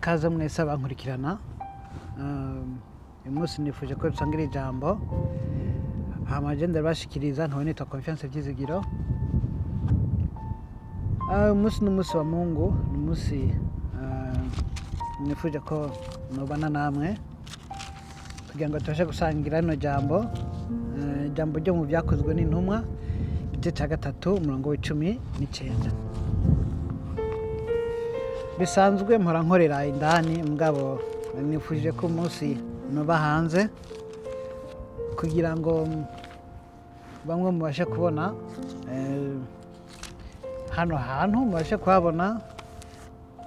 Kaze mwese abankurikirana. Uyu munsi nifuje ko dusangira ijambo, hama je ndabashikiriza nkaba nitwa Confiance Vyizigiro. Uyu munsi ni umunsi wa Mungu, ni umunsi nifuje ko nobana namwe kugira ngo tubashe gusangira rino jambo, ijambo ryo mu vyakozwe n'intumwa igice ca 3 umurongo w'19. Bisanzwe mpora nkorera indani, mugabo nifuje ko umunsi noba hanze kugira ngo bamwe mubashe kubona hano hantu, mubashe kuhabona,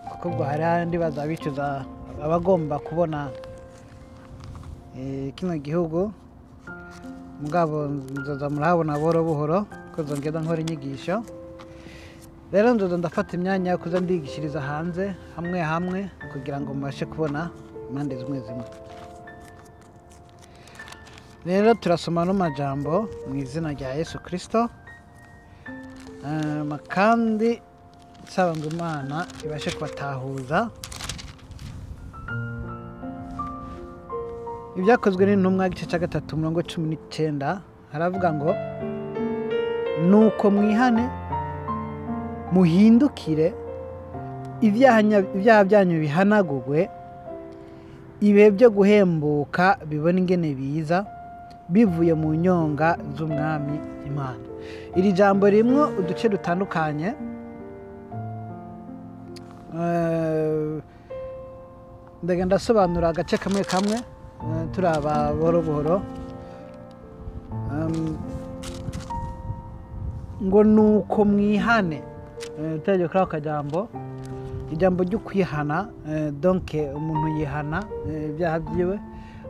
kuko ubwo hari ahandi bazabicuza abagomba kubona kino gihugu, mugabo nzoza murahabona buhoro buhoro ko nzongera nkora inyigisho. Rero nzoza ndafata imyanya yo kuza ndigishiriza hanze hamwe hamwe kugira ngo mubashe kubona impande zimwe zimwe. Rero turasoma no majambo mu izina rya Yesu Kristo, kandi nsaba ngo Imana ibashe kubatahuza. Ibyakozwe n'intumwa igice cya 3 umurongo 19 haravuga ngo nuko mwihane muhindukire, ibyaha byanyu bihanagurwe, ibihe byo guhembuka bibone ingene biza bivuye mu nyonga z'Umwami Imana. Iri jambo rimwo uduce dutandukanye. Ndagenda ndasobanura agace kamwe kamwe, turaba buhoro buhoro. Ngo nuko mwihane, tugiye kuri ako kajambo, ijambo ryo kwihana, donc umuntu yihana ibyaha byiwe,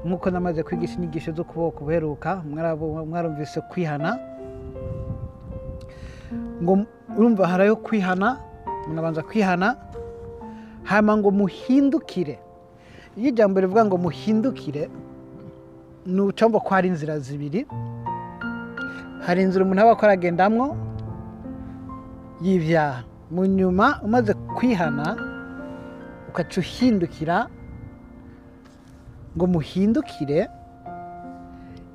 nk'uko namaze kwigisha inyigisho zo kuboko buheruka, mwarumvise kwihana. Ngo urumva harayo kwihana, munabanza kwihana, hama ngo muhindukire. Iyo ijambo rivuga ngo muhindukire, ni ucombo ko hari inzira zibiri. Hari inzira umuntu aba akora agendamwo y'ivyaha, mu nyuma umaze kwihana ukaca uhindukira. Ngo muhindukire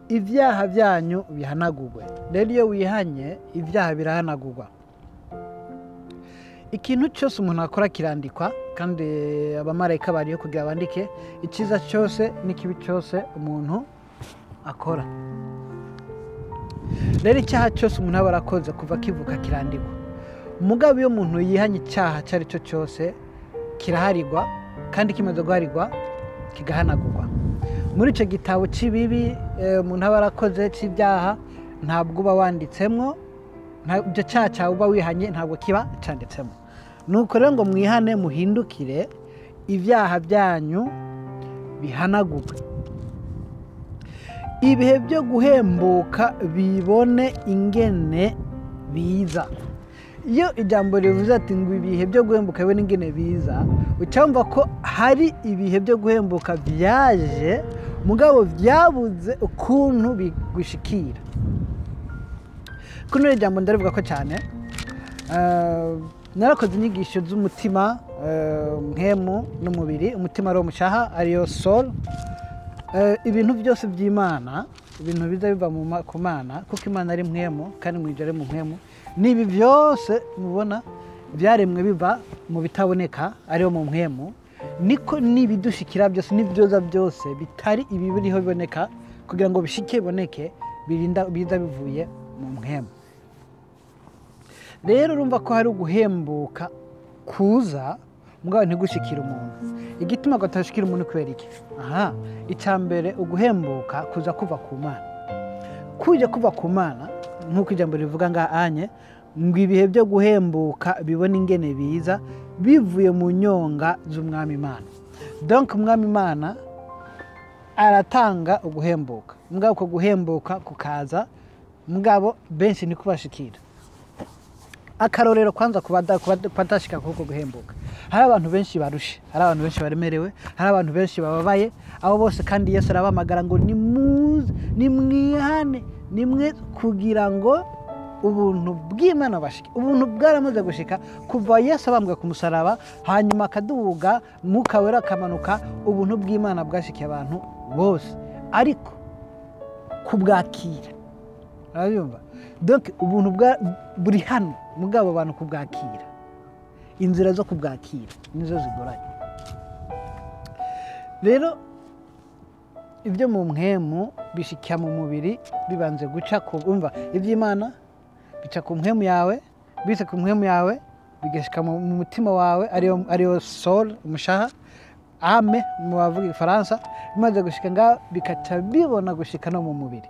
ibyaha byanyu bihanagurwe. Rero iyo wihanye ibyaha birahanagurwa. Ikintu cyose umuntu akora kirandikwa, kandi abamarayika bariyo kugira bandike icyiza cyose n'ikibi cyose umuntu akora. Rero icyaha cyose umuntu aba arakoze kuva kivuka kirandikwa. Mugabo iyo umuntu yihanye icyaha icyo ari cyo cyose kiraharigwa, kandi kimaze guharigwa kigahanagurwa. Muri icyo gitabo cy'ibibi umuntu aba arakoze cy'ibyaha, ntabwo uba wanditsemwo, ibyo cyaha cyawe uba wihanye ntabwo kiba cyanditsemo. Nuko rero ngo mwihane muhindukire, ibyaha byanyu bihanagurwe, ibihe byo guhembuka bibone ingene biza. Iyo ijambo rivuze ati ngo ibihe byo guhembuka bibone ingene biza, ucamva ko hari ibihe byo guhembuka byaje, mugabo byabuze ukuntu bigushikira. Kuno ijambo ndarivuga ko cyane, narakoze inyigisho z'umutima, mpemu n'umubiri. Umutima ari umushaha, ariyo soul. Ibintu byose by'Imana, ibintu biza biva ku Mana, kuko Imana ari mpemu kandi mu ijuru ari mu mpemu. Nibi byose mubona byaremwe biva mu bitaboneka, ariyo mu mpemu, niko nibidushikira byose n'ibyoza byose bitari ibi biriho biboneka, kugira ngo bishike biboneke, birinda biza bivuye mu mpemu. Rero urumva ko hari uguhembuka kuza, mugabo ntigushikira umuntu. Igituma gatashikira umuntu kubera iki? Aha, icambere uguhembuka kuza kuva ku Mana. Kujya kuva ku Mana, nkuko ijambo rivuga nga anye, ngo ibihe byo guhembuka bibone ingene biza bivuye mu nyonga z'Umwami Imana. Donc Umwami Imana aratanga uguhembuka, mugabo uko guhembuka kukaza, mugabo benshi nikubashikira. Akarorero kwanza kubatashika kuko guhembuka, hari abantu benshi barushe, hari abantu benshi baremerewe, hari abantu benshi bababaye. Abo bose kandi Yesu arabamagara ngo nimuze, nimwihane, nimwe, kugira ngo Ubuntu bw'Imana bashike, ubuntu bwaramaze gushika kuva Yesu abambwe ku musaraba, hanyuma akaduga, Mwuka Wera akamanuka, ubuntu bw'Imana bwashikiye abantu bose, ariko kubwakira, urabyumva? Donc ubuntu buri hano, mugabo abantu kubwakira, inzira zo kubwakira nizo zigoranye. Rero ibyo mu mpwemu bishikira mu mubiri bibanze guca ku, umva, iby'Imana bica ku mpwemu yawe, bica ku mpwemu yawe bigashika mu mutima wawe, ariyo soul, umushaha, âme mu bavuga igifaransa. Bimaze gushika ngaho bikaca bibona gushika no mu mubiri.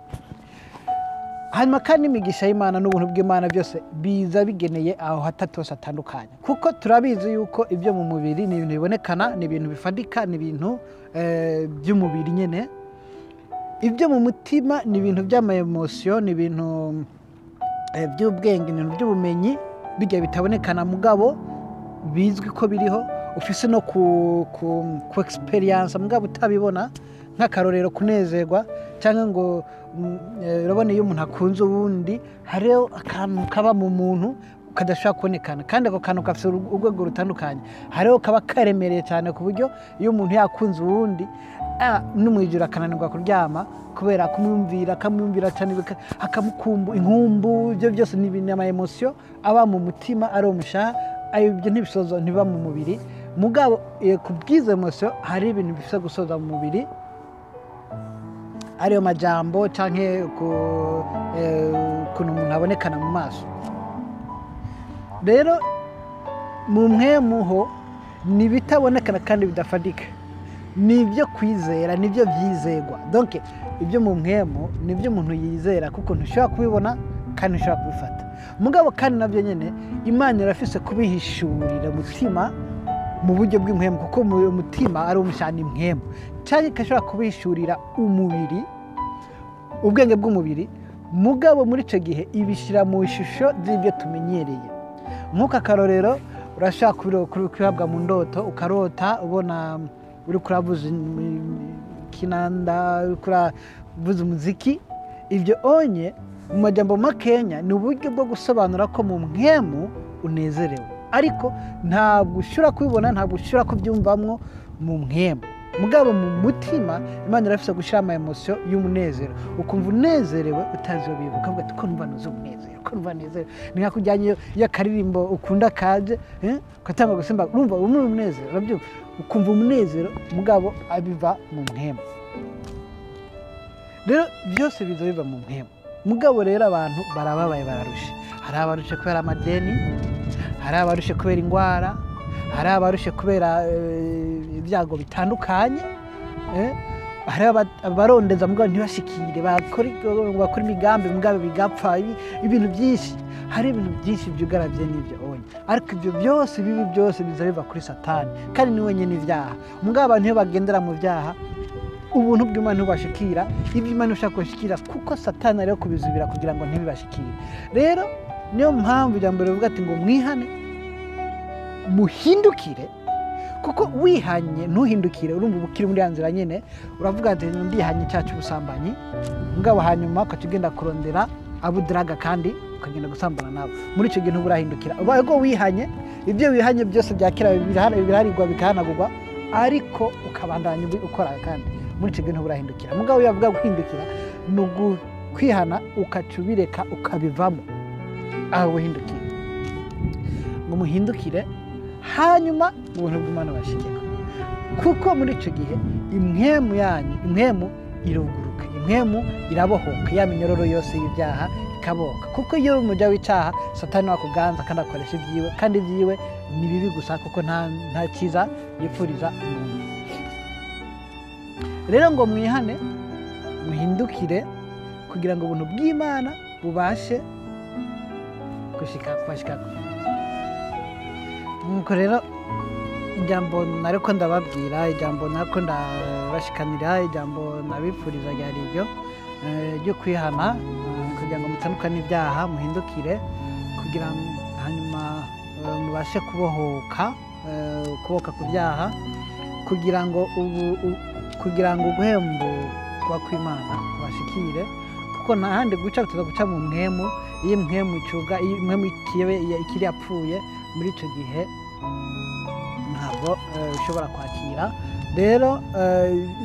Hanyuma kandi imigisha y'Imana n'ubuntu bw'Imana byose biza bigeneye aho hatatu hose hatandukanye, kuko turabizi yuko ibyo mu mubiri ni ibintu bibonekana, ni ibintu bifadika, ni ibintu by'umubiri nyene. Ibyo mu mutima ni ibintu by'ama émotion, ni ibintu by'ubwenge, ni ibintu by'ubumenyi, bijya bitabonekana mugabo bizwi ko biriho, ufise no ku experience mugabo utabibona. Nk'akarorero, kunezerwa cyangwa ngo urabona iyo umuntu akunze uwundi, hariho akantu kaba mu muntu kadashobora kubonekana, kandi ako kantu gafite urwego rutandukanye. Hariho kaba karemereye cyane ku buryo iyo umuntu yakunze uwundi, no mu ijoro akananirwa kuryama kubera kumwumvira, akamwumvira cyane, akamukumbu inkumbu. Ibyo byose ni ibintu ama émotion aba mu mutima, ari umushaha. Ayo ibyo ntibisoza, ntibiba mu mubiri. Mugabo ku bw'izo émotion hari ibintu bifite gusoza mu mubiri, ariyo majambo canke ku ukuntu umuntu abonekana mu maso. Rero mu mpwemu ni ibitabonekana kandi bidafatika, ni ibyo kwizera, ni ibyo byizegwa. Donc ibyo mu mpwemu ni ibyo umuntu yizera, kuko ntushobora kubibona kandi ntushobora kubifata. Mugabo kandi nabyo nyine Imana irafise kubihishurira umutima mu buryo bw'impwemu, kuko mu mutima ari umushana impwemu, cyangwa igashobora kubihishurira umubiri, ubwenge bw'umubiri. Mugabo muri icyo gihe ibishyira mu ishusho z'ibyo tumenyereye. Nk'uko akarorero, urashobora kubihabwa mu ndoto, ukarota ubona uri kuravuza kinanda, uri kuravuza umuziki. Ibyo onye mu majambo makenya ni uburyo bwo gusobanura ko mu mpwemu unezerewe, ariko ntabwo ushobora kubibona, ntabwo ushobora kubyumvamwo mu mpwemu. Mugabo mu mutima Imana irafise gushyira ama émotion y'umunezero, ukumva unezerewe utazi iyo biva, ukavuga ati ko numva nuzuye umunezero, ko numva nezerewe. Ni nka kujyanye iyo akaririmbo ukunda kaje, ugatanga gusimba, urumva uri umunezero, urabyumva, ukumva umunezero, mugabo abiva mu mpwemu. Rero byose biza biva mu mpwemu. Mugabo rero abantu barababaye, bararushe. Hari abarushe kubera amadeni, hari abarushe kubera ingwara, hari abarushe kubera ibyago bitandukanye, hari abarondeza mugabo ntibashikire, bakora imigambi mugabo bigapfa, ibintu byinshi. Hari ibintu byinshi byugaravye n'ibyo onye, ariko ibyo byose bibi byose biza biva kuri Satani, kandi ni wenyine ibyaha. Mugabo abantu iyo bagendera mu byaha, ubuntu bw'Imana ntibubashikira, ibyo Imana ishaka kubashikira, kuko Satani ariyo kubizibira kugira ngo ntibibashikire. Rero niyo mpamvu ijambo rivuga ati ngo mwihane muhindukire, kuko wihanye ntuhindukire, urumva uba ukiri muri ya nzira nyine. Uravuga ati ndihanye icyaha cy'ubusambanyi, mugabo hanyuma ukaca ugenda kurondera abo udaraga kandi ukagenda gusambana nabo. Muri icyo gihe ntuburahindukira. Ubaye ko wihanye, ibyo wihanye byose bya kera biraharigwa, bikahanagurwa, ariko ukabandanya ukora, kandi muri icyo gihe ntuburahindukira. Mugabo iyo avuga guhindukira ni ukwihana ukaca ubireka ukabivamo, aho uhindukira ngo muhindukire, hanyuma ubuntu bw'Imana bashikeko, kuko muri icyo gihe impwemu yanyu, impwemu iruguruka, impwemu irabohoka, ya minyororo yose y'ibyaha ikabohoka. Kuko iyo uri umujya w'icyaha, Satani wakuganza kandi akoresha ibyiwe, kandi ibyiwe ni bibi gusa, kuko nta cyiza yipfuriza umuntu. Rero ngo mwihane muhindukire kugira ngo ubuntu bw'Imana bubashe kubashikako. Nuko rero ijambo nariko ndababwira, ijambo nariko ndabashikanira, ijambo nabipfuriza ryari iryo ryo kwihana, kugira ngo mutandukane ibyaha, muhindukire, kugira ngo hanyuma mubashe kubohoka, kubohoka ku byaha, kugira ngo uguhemburwa kw'Imana kubashikire, kuko Kuko nta handi guca, tuza guca mu mpwemu. Iyo impwemu icuga, iyo impwemu ikiri yapfuye, muri icyo gihe ntabwo ushobora kwakira. Rero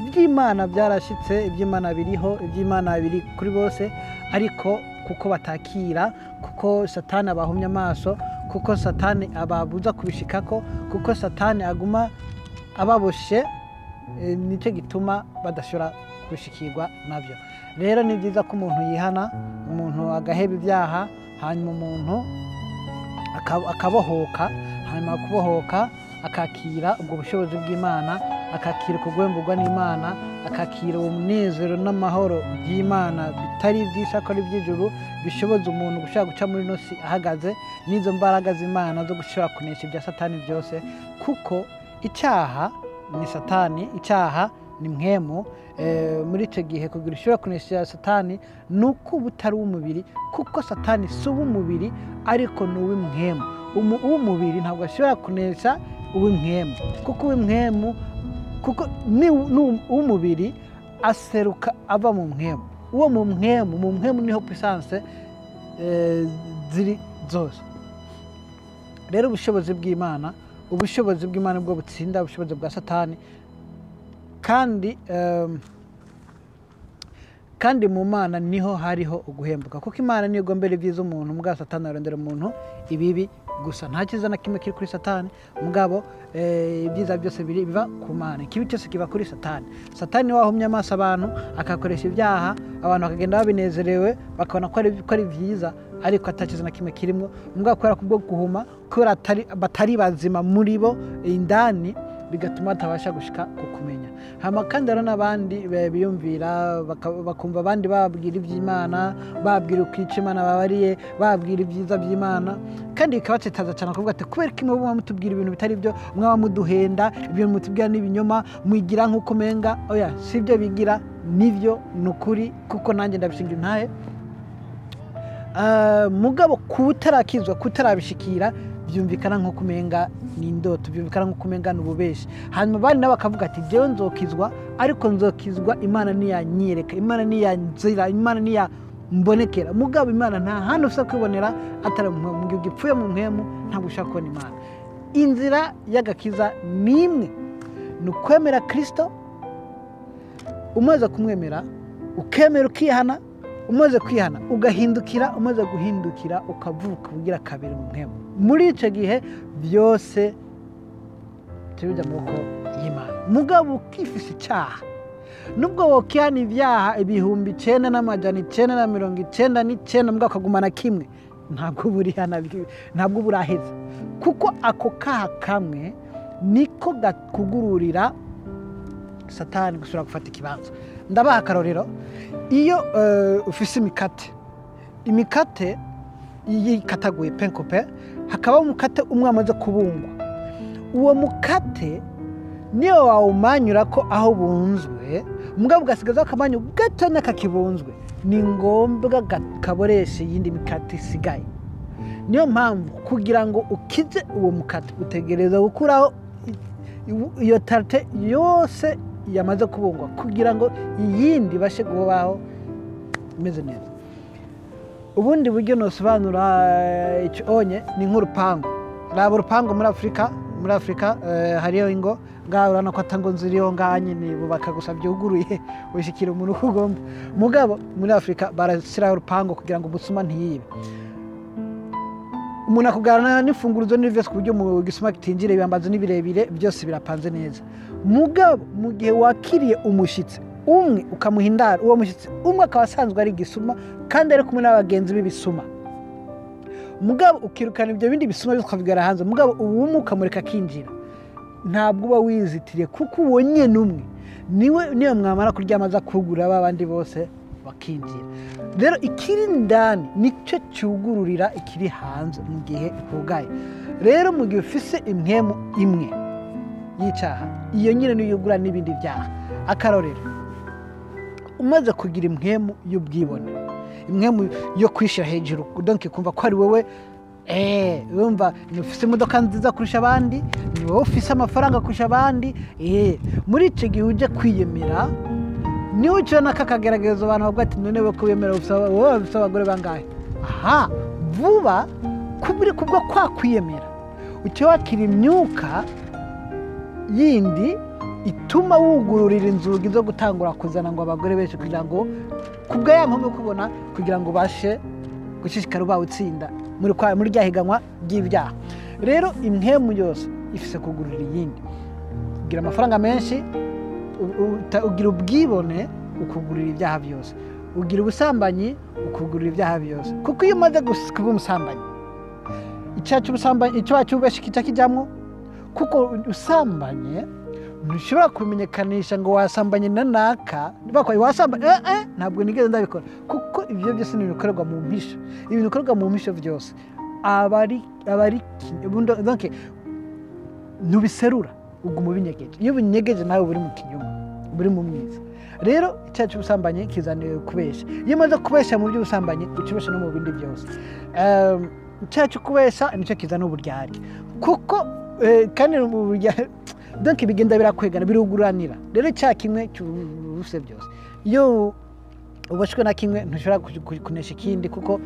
iby'Imana byarashyitse, iby'Imana biriho, iby'Imana biri kuri bose, ariko kuko batakira, kuko Satani abahumye amaso, kuko Satani ababuza kubishikako, kuko Satani aguma ababoshe, nicyo gituma badashobora gushikirwa nabyo. Rero ni byiza ko umuntu yihana, umuntu agaheba ibyaha, hanyuma umuntu akabohoka, hanyuma kubohoka akakira ubwo bushobozi bw'Imana, akakira ukugwemburwa n'Imana, akakira uwo munezero n'amahoro by'Imana bitari iby'isi ariko ari iby'ijuru, bishoboza umuntu gushobora guca muri ino si ahagaze n'izo mbaraga z'Imana zo gushobora kunesha ibya Satani byose. Kuko icyaha ni Satani, icyaha ni mpwemu. Muri icyo gihe kugira ushobora kunesha Satani ni uko uba utari uw'umubiri, kuko Satani si uw'umubiri ariko ni uw'impwemu. Uw'umubiri ntabwo ashobora kunesha uw'impwemu, kuko uw'impwemu, kuko ni uw'umubiri aseruka ava mu mpwemu. Uwo mu mpwemu, mu mpwemu niho puissance ziri zose. Rero ubushobozi bw'Imana, ubushobozi bw'Imana bwo butsinda ubushobozi bwa Satani. Kandi mu Mana niho hariho uguhembuka, kuko Imana niyo igombera ibyiza umuntu, mugabo Satani arondera umuntu ibibi gusa. Nta cyiza na kimwe kiri kuri Satani, mugabo ibyiza byose biva ku Mana, ikibi cyose kiva kuri Satani. Satani niwe wahumye amaso abantu, akakoresha ibyaha, abantu bakagenda babinezerewe, bakabona ko ari byiza, ariko ata cyiza na kimwe kirimo. Mugabo kubera kubwo guhuma, kubera batari bazima muri bo indani, bigatuma batabasha gushika ku kumenya. Hama kandi hari n'abandi biyumvira, bakumva abandi bababwira iby'Imana, bababwira uko Imana babariye, bababwira ibyiza by'Imana, kandi bikabatsitaza cyane, kuvuga ati kubera ko mwe mutubwira ibintu bitari byo, mwaba muduhenda, ibintu mutubwira n'ibinyoma, mwigira nk'uko umenga oya si byo bigira, nibyo ni ukuri, kuko nanjye ndabishinga intahe. Mugabo kutarakizwa, kutarabishikira, byumvikana nko kumenga ni indoto, byumvikana nko kumenga ni ububeshi. Hanyuma bari nabo bakavuga ati jewe nzokizwa, ariko nzokizwa Imana niyanyereka, Imana niyanzira, Imana niyambonekera. Mugabo Imana nta hantu ushobora kwibonera atari mu gihe ugipfuye mu mpwemu, ntabwo ushobora kubona Imana. Inzira y'agakiza ni imwe, ni ukwemera Kristo. Umaze kumwemera ukemera ukihana, umaze kwihana ugahindukira, umaze guhindukira ukavuka ugira kabiri mu mpwemu. Muri icyo gihe byose tubijya mu maboko y'Imana. Mugabo ukifise icyaha, nubwo wokihana ibyaha 9999, mugabo ukagumana kimwe, ntabwo burihana, ntabwo buraheza, kuko ako kaha kamwe niko gakugururira Satani gusubira gufata ikibanza. Ndabaha akarorero. Iyo ufise imikate yikataguye penkope, hakaba umukate umwe amaze kubungwa, uwo mukate niyo wawumanyura ko aho bunzwe, mugabo ugasigaza akamanyu gato n'akakibunzwe, ni ngombwa kaboreshe iyindi mikate isigaye. Niyo mpamvu kugira ngo ukize uwo mukate utegereza gukuraho iyo tarte yose yamaze kubungwa, kugira ngo iyindi ibashe kubaho imeze neza. Ubundi buryo nosobanura icyo onye ni nk'urupangu. Raba urupangu muri Afurika, muri Afurika hariyo ingo ngaho, urabona ko atango nziriho ngaha nyine bubaka gusa byuguruye, wishikira umuntu uko ugomba. Mugabo muri Afurika barashyiraho urupangu kugira ngo umusuma ntiyibe. Umuntu akugana n'imfunguruzo n'ivyose ku buryo mu gisuma kitinjire, ibambazo ni birebire, byose birapanze neza. Mugabo mu gihe wakiriye umushitsi umwe ukamuha indaro, uwo mushyitsi umwe akaba asanzwe ari igisuma kandi ari kumwe n'abagenzi b'ibisuma, mugabo ukirukana ibyo bindi bisuma byose ukabigara hanze, mugabo uwumwe ukamureka akinjira, ntabwo uba wizitiriye, kuko uwo nyene umwe niwe niyo mwamara kuryama aza kugura babandi bose bakinjira. Rero ikiri indani nicyo cyugururira ikiri hanze mu gihe hugaye. Rero mu gihe ufise impwemu imwe y'icyaha, iyo nyine niyo yugura n'ibindi byaha. Akarorero, umaze kugira impwemu y'ubwibone, impwemu yo kwishyira hejuru, donc kumva ko ari wowe, urumva ni ufise imodoka nziza kurusha abandi, ni wowe ufise amafaranga kurusha abandi, muri icyo gihe ujya kwiyemera, Niwe ucyo nakakagerageza abantu bavuga ati none ko wemera wowe ufise abagore bangahe? Aha vuba kuburi kubwo kwa kwiyemera ucyo wakira imyuka yindi ituma wugururira inzugi zo gutangura kuzana ngo abagore benshi kugira ngo kubwa ya mpamvu kubona kugira ngo bashe gushishikara bawutsinda muri rya higanwa ry'ibyaha. Rero impwemu yose ifise kugurura iyindi. Ugira amafaranga menshi, ugira ubwibone, ukugurira ibyaha byose. Ugira ubusambanyi, ukugurira ibyaha byose. Kuko iyo umaze kuba umusambanyi, icyaha cy'ubusambanyi, icyaha cy'ububeshi kica kijamwo, kuko usambanye ntushobora kumenyekanisha ngo wasambanye na naka, bakwaye wasambanye, ntabwo nigeze ndabikora. Kuko ibyo byose ni ibikorerwa mu mpisho. Ibintu bikorerwa mu mpisho byose abari donc ntubiserura, uguma ubinyegeje. Iyo ubinyegeje nawe buri mu kinyoma, buri mu mwiza. Rero icyaha cy'ubusambanyi kizaniye kubesha. Iyo umaze kubesha mu by'ubusambanyi, ukibesha no mu bindi byose. Icyaha cyo kubesha nicyo kizana uburyarya. Kuko kandi mu buryarya donc bigenda birakwegana, biruguranira. Rero icyaha kimwe cy'ubuse byose. Iyo uboshwe na kimwe ntushobora kunesha ikindi, kuko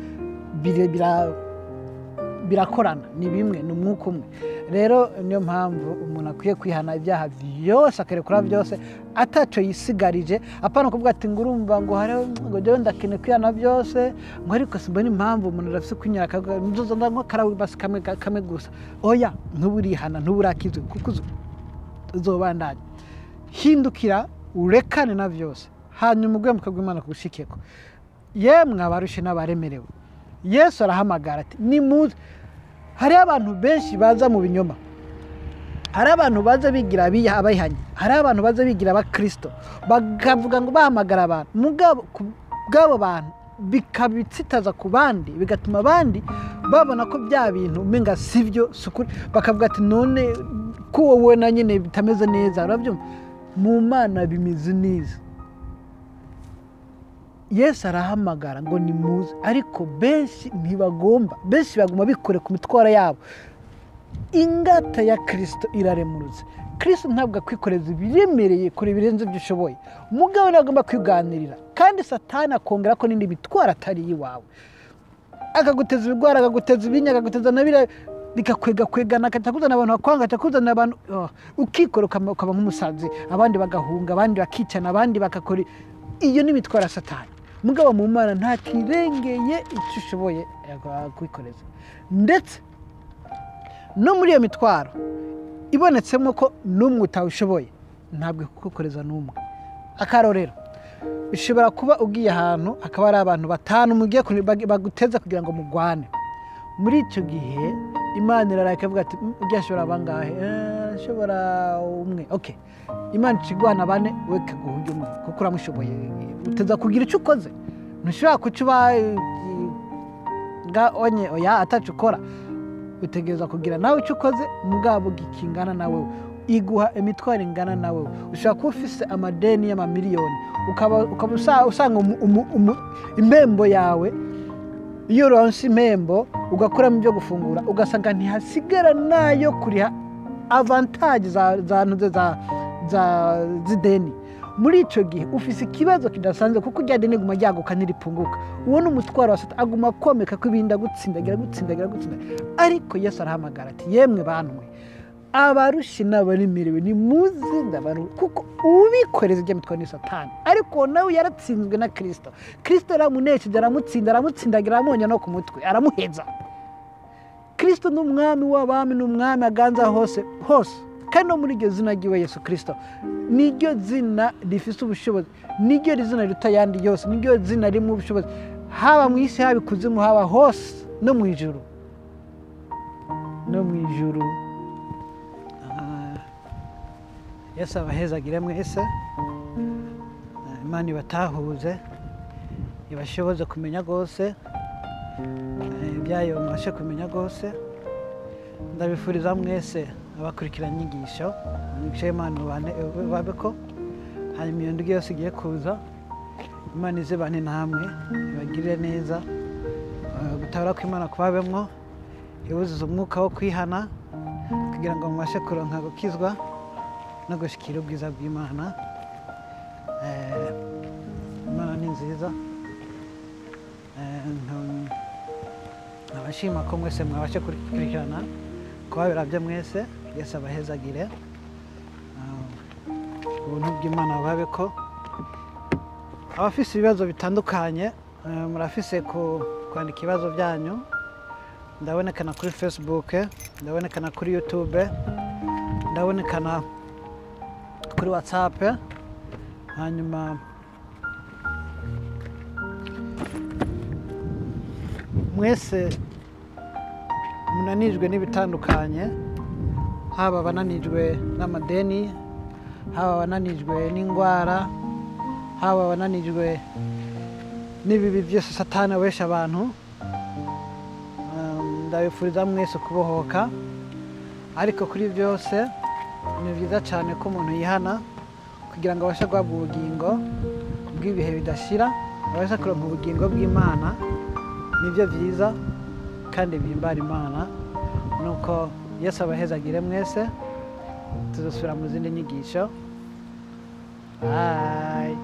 birakorana, ni bimwe, ni umwuka umwe. Rero niyo mpamvu umuntu akwiye kwihana ibyaha byose, akarekura byose ataco yisigarije. Apana kuvuga ati ngo urumva ngo hariho ngo jewe ndakeneye kwihana byose, ngo ariko simbona impamvu umuntu arafise kwinyara nzoza ndanywa karawe basi kamwe gusa. Oya, ntuburihana, ntuburakizwe, kuko uzobandanya. Hindukira urekane na byose, hanyuma ugwe rw'Imana kugushikeko. Yemwe abarushe n'abaremerewe, Yesu arahamagara ati nimuze. Hari abantu benshi baza mu binyoma, hari abantu baza bigira abayihanye, hari abantu baza bigira abakristo, bakavuga ngo bahamagara abantu, mugabo bw'abo bantu bikabitsitaza ku bandi, bigatuma abandi babona ko bya bintu umenga sivyo, sukuri, bakavuga ati none ko wowe na nyine bitameze neza. Urabyumva, mu Mana bimeze neza. Yesu arahamagara ngo nimuze, ariko benshi ntibagomba, benshi baguma bikore ku mitwaro yabo. Ingata ya Kristo iraremurutse. Kristo ntabwo akwikoreza ibiremereye kure birenze ibyo ushoboye. Mugabo nagomba kwiganirira, kandi Satani akongera ko n'indi mitwaro atari iwawe, akaguteza ibigwara, akaguteza ibinya, akaguteza na biriya, bikakwega kwegana, akakuzana abantu bakwanga, akakuzana abantu, ukikora ukaba nk'umusazi, abandi bagahunga, abandi bakicana, abandi bakakora. Iyo ni imitwaro ya Satani. Mugabo mu Mana nta kirengeye icyo ushoboye kwikoreza. Ndetse no muri iyo mitwaro ibonetsemo ko n'umwe utawushoboye, ntabwo kugukoreza n'umwe. Akarorero, ushobora kuba ugiye ahantu hakaba hari abantu batanu mugiye baguteza kugira ngo mugwane. Muri icyo gihe Imana iraraka ikavuga ati ugiye ashobora bangahe? Ashobora umwe. Okay. Imana ikigwana bane, we kaguha umwe kuko uramushoboye. Uteza kugira icyo ukoze. Ntushobora kucuba nga onye oya atacu ukora. Utegereza kugira nawe icyo ukoze, mugabo gikingana nawe, iguha imitwaro ingana nawe. Ushobora kuba ufise amadeni y'amamiliyoni, ukaba usanga impembo yawe, iyo uronse impembo ugakuramo ibyo gufungura, ugasanga ntihasigara nayo kuriha avantage za zideni. Muri ico gihe ufise ikibazo kidasanzwe, kuko rya deni guma ryaguka ntiripunguka. Uwo ni umutwaro wa Satani, aguma komeka ko ibinda gutsindagira gutsindagira gutsindagira. Ariko Yesu arahamagara ati yemwe bantu mwe abarushi n'abaremerewe nimuze ndabaruhure, kuko ubikoreza ibyo mitwaro ni Satani. Ariko nawe yaratsinzwe na Kristo. Kristo yaramunesheje, aramutsinda, aramutsindagira, aramuhonya no ku mutwe, aramuheza. Kristo ni umwami w'abami, ni umwami aganza hose hose. Kandi no muri iryo zina ry'iwe Yesu Kristo, niryo zina rifise ubushobozi, niryo zina riruta ayandi yose, niryo zina rimwe ubushobozi, haba mu isi, haba ikuzimu, haba hose, no mu ijuru, no mu ijuru. Yesu abahezagire mwese, Imana ibatahuze, ibashoboze kumenya rwose ibyayo, mubashe kumenya rwose. Ndabifuriza mwese abakurikira inyigisho, imigisha y'Imana babeko, hanyuma iyo ndwi yose igiye kuza, Imana izibane namwe, ibagirire neza, gutabara kw'Imana kubabemwo, ibuzuze umwuka wo kwihana kugira ngo mubashe kuronka gukizwa no gushikira ubwiza bw'Imana. Imana ni nziza. Nkabashima ko mwese mwabashe kurikirana kuba byo mwese. Yesu abahezagire. Ubuntu bw'Imana bubabe ko. Abafise ibibazo bitandukanye, murafise kwandika ibibazo byanyu. Ndabonekana kuri Facebook, ndabonekana kuri YouTube, ndabonekana kuri WhatsApp. Hanyuma mwese munanijwe n'ibitandukanye, haba abananijwe n'amadeni, haba abananijwe n'indwara, haba abananijwe n'ibibi byose Satani abesha abantu, ndabifuriza mwese kubohoka. Ariko kuri byose ni byiza cyane ko umuntu yihana kugira ngo abashe guhabwa ubugingo bw'ibihe bidashira, abashe kuronka ubugingo bw'Imana. Nibyo byiza kandi bihimbara Imana. Nuko Yesu abahezagire mwese. Tuzosubira mu zindi nyigisho. Bye.